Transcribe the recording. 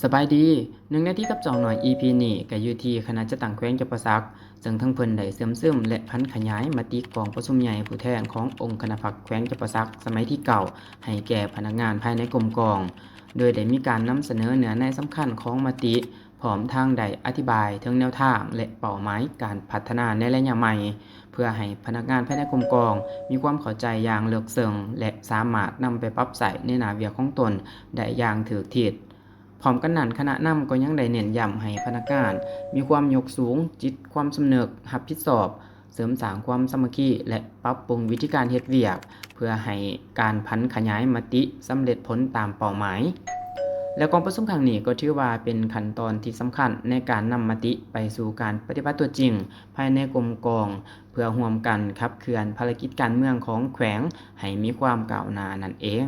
ສະບາຍດີ, ໜຶ່ງນາທີກັບສອງໜ້ອຍ ອີພີນີ້ກໍຢູ່ທີ່ຄະນະຈັດຕັ້ງແຂວງຈຳປາສັກ, ເຊິ່ງທັງເພິ່ນໄດ້ເຊື່ອມຊຶມ ແລະ ຜັນຂະຫຍາຍມະຕິກອງປະຊຸມໃຫຍ່ຜູ້ແທນຂອງອົງຄະນະພັກແຂວງຈຳປາສັກສະໄໝທີເກົ້າ ໃຫ້ແກ່ພະນັກງານພາຍໃນກົມກອງ, ໂດຍໄດ້ມີການນຳສະເໜີເນື້ອໃນສຳຄັນຂອງມະຕິ, ພ້ອມທັງໄດ້ອະທິບາຍເຖິງແນວທາງ ແລະ ເປົ້າໝາຍການພັດທະນາໃນໄລຍະໃໝ່, ເພື່ອໃຫ້ພະນັກງານພາຍໃນກົມກອງມີຄວາມເຂົ້າໃຈຢ່າງເລິກເຊິ່ງ ແລະ ສາມາດນຳໄປປັບໃຊ້ໃນໜ້າວຽກຂອງຕົນໄດ້ຢ່າງຖືກທິດ. ພ້ອມກັນນັ້ນ, ຄະນະນຳກໍຍັງໄດ້ເນັ້ນຢ້ຳໃຫ້ພະນັກງານມີຄວາມຍົກສູງຈິດຄວາມສຳນຶກຮັບຜິດຊອບ, ເສີມສ້າງຄວາມສາມັກຄີ ແລະ ປັບປຸງວິທີການເຮັດວຽກ ເພື່ອໃຫ້ການຜັນຂະຫຍາຍມະຕິສຳເລັດຜົນຕາມເປົ້າໝາຍ. ແລະ ກອງປະຊຸມຄັ້ງນີ້ກໍຖືວ່າເປັນຂັ້ນຕອນທີ່ສຳຄັນໃນການນຳມະຕິໄປສູ່ການປະຕິບັດຕົວຈິງພາຍໃນກົມກອງ, ເພື່ອຮ່ວມກັນຂັບເຄື່ອນພາລະກິດການເມືອງຂອງແຂວງໃຫ້ມີຄວາມກ້າວໜ້ານັ້ນເອງ.